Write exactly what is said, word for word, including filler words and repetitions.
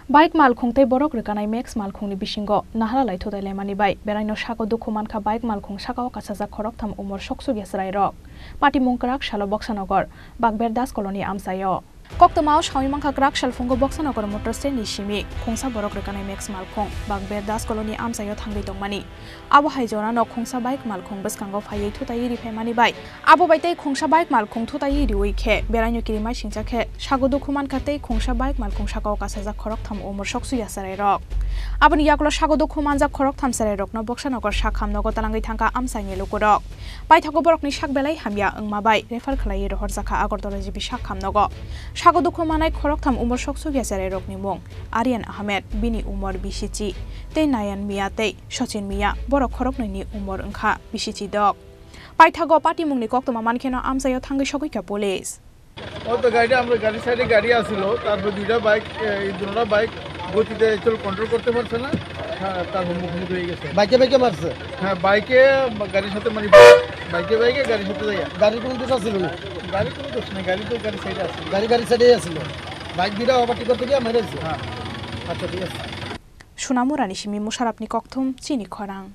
Bike malkhung tei borok rwkanai Max malkhungni bisingo naharalai thutai laimani bai beraino sago dukhu mankha bike malkhung sakao kasajak khoroktham umor soksuk ya chwrairok. Patimung kwrak salo Boksanagar, Bakber Das Colony amchaio. Koktwmao sawi mankha kwrak sal phungo Boksanagar motor stand ni simi khungsa borok rwkanai Max malkhung Bakber Das Colony amchaio thangwi tongmani. Abo hai jorano khungsa bike malkhung bwskango phaiwi thutaiwi riphaimani bai abo bai tei khungsa bike malkhung thutaiwi riwi khe beraino kirimai singcha khe sago dukhu mankha tei khungsa bike malkhung sakao kasajak khoroktham umor soksuk ya chwrairok. Aboni yagulo sago dukhu manjak khoroktham chwrairokno Boksanagar sakham nogo talangwi thangkha amchaini lukurok. Paithago borokni sak belai hamya wngma bai refer khlaiwi rohorjakha Agartala G B sakham nogo. Sago dukhu manai khoroktham umor soksuk ya chwrairokni mung Aryan Ahmed, bini umor bisichi, tei Nayan Mia tei Sachin Mia, borok khoroknwini umor wngkha bisichi dok. Paithago patimungni koktwma mankheno amchaio thangwi sogwikha police. ও তো গাড়িটা আমরা গাড়ির সাইডে গাড়ি আসিল, তারপর দুইটা বাইক, এই দুটা বাইক গতিতে চল কন্ট্রোল করতে পারছে না। হ্যাঁ, তারপর মুখোমুখি হয়ে গেছে। বাইকে বাইকে মারছে? হ্যাঁ, বাইকে বা গাড়ির সাথে মানে বাইকে বাইকে গাড়ির সাথে যাইয়া। গাড়ির কোনো দোষ আছিল না? গাড়ির কোনো দোষ নেই, গাড়ি তো গাড়ির সাইডে আছে। গাড়ি গাড়ির সাইডেই আছিল। বাইক দুইটা ওভারটেক করতে গিয়ে মেরেছে? হ্যাঁ। আচ্ছা, ঠিক আছে। Sonamurani simi Musharapni kokthum chini khorang.